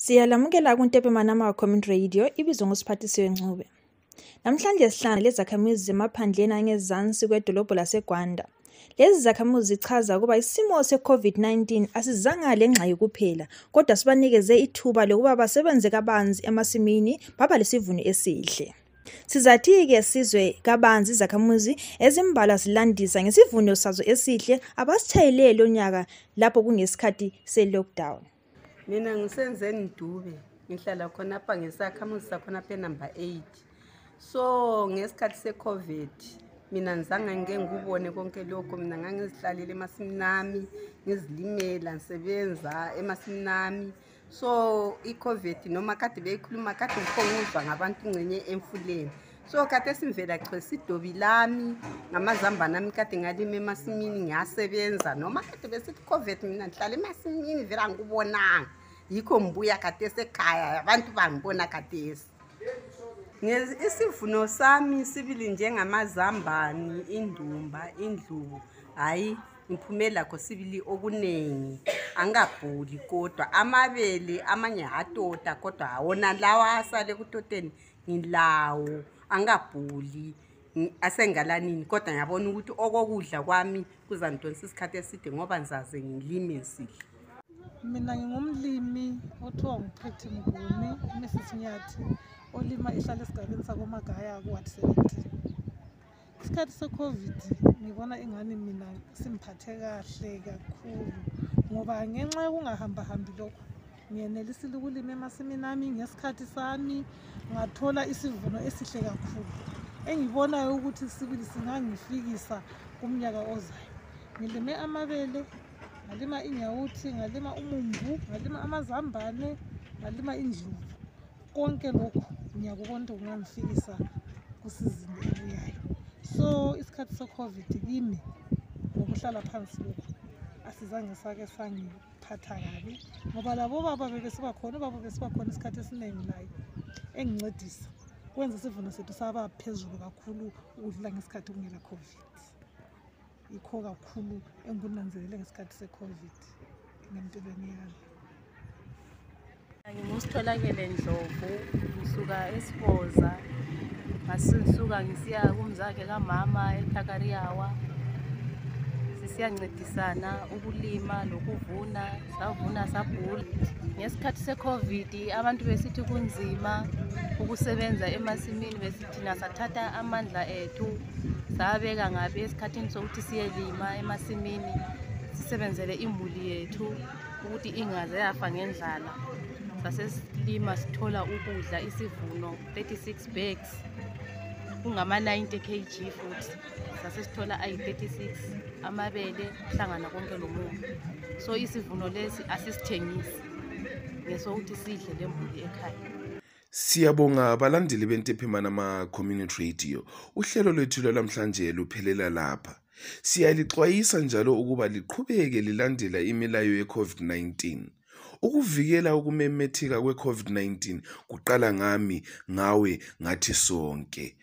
Siyalamukela kuNtepe-Manama Community Radio ibizwa ngosiphathisiwe Ncube. Namhlanje sihlangana lezakhamizi zemaphandleni angezansi kwedolobho laseGwanda. Lezi zakhamuzi zichaza ukuba isimo se-COVID-19 asizange ngenxa kuphela, kodwa sibanikeze ithuba lokuba basebenze kabanzi emasimini baba lesivuno esihle. Sizathi-ke sizwe kabanzi izakhamuzi ezimbalwa zilandisa ngesivuno sazo esihle abasithayelele lonyaka lapho kungesikhathi se-lockdown. Mina ngisenzeni Dube, ngihlala khona apha ngesakhamuzi sakhona phe number 8. So ngesikhathi se-COVID mina ngizange ngikubone konke lokho, mina ngangizihlalele emasimini nami, ngizilimela, ngisebenza emasimini nami. So i-COVID noma kade beyikhuluma kade ngifonguzwa ngabantu ngcenye emfuleni. So kade simvela chwesa idobi lami ngamazamba nami kade ngalima emasimini ngiyasebenza, noma kade besithi COVID mina ngihlala emasimini vela ngikubonanga. Yikho ngibuya kade sekhaya abantu bangibona kade. Isivuno sami sibili njengamazambani, indumba, indlubu, hayi ngiphumela kho sibili okunengi, angabhuli kodwa amabele amanye atota kodwa awona lawa asale kutoteni ngilawo angabhuli asengalanini, kodwa ngiyabona ukuthi okokudla kwami kuzandonisa isikhathi eside ngoba ngizaze ngilime sihle. Mina ngingumlimi othiwa nguphethe Mguni, Mrs Nyathi, olima ihlala esigabeni sakomagaya ku-Ward 17. Isikhathi se-COVID ngibona ingani mina simphathe kahle kakhulu ngoba ngenxa yokungahambahambi lokho ngiyenelisile ukulima emasimini ami ngesikhathi sami, ngathola isivuno esihle kakhulu engibonayo ukuthi sibili singangifikisa kumnyaka ozayo. Ngilime amabele, ngalima inyawuthi, ngalima umumbu, ngalima amazambane, ngalima indlubu. Konke lokho ngiyakubona ukuthi kungangifikisa kusizini ebuyayo. So isikhathi se-COVID kimi ngokuhlala phansi lokho asizange sake sangiphatha kabi ngoba labo baba bebesibakhona, ubaba besibakhona isikhathi esiningi naye engincedisa kwenza isivuno sethu saba phezulu kakhulu ukudlula ngesikhathi kungela COVID. Yikho kakhulu engunanzelele ngesikhathi se-COVID ngempilweni yami. Ngingusitholakele Ndlovu, ngisuka eSiboza, ngasisuka ngisiya kumzakhe kamama eThakariyawa. Sisiyancedisana ukulima nokuvuna, savuna sabhula. Ngesikhathi se-COVID abantu besithi kunzima ukusebenza emasimini, besithi nasathatha amandla ethu sabeka ngabe esikhathini sokuthi siyelima emasimini sisebenzele imuli yethu ukuthi ingaze yafa ngendlala. Sasesilima sithola ukudla isivuno 36 bags kungama 90 kg futhi sasesithola ayi-36 amabele kuhlangana konke lomumbu. So isivuno lesi asisithengisi ngesokuthi sidle lembuli ekhaya. Siyabonga abalandeli beNtepe-Manama Community Radio. Uhlelo lwethu lwamhlanje luphelela lapha. Siyalixwayisa njalo ukuba liqhubeke lilandela imilayo ye-COVID-19. Ukuvikela ukumemetheka kwe-COVID-19 kuqala ngami, ngawe, ngathi sonke.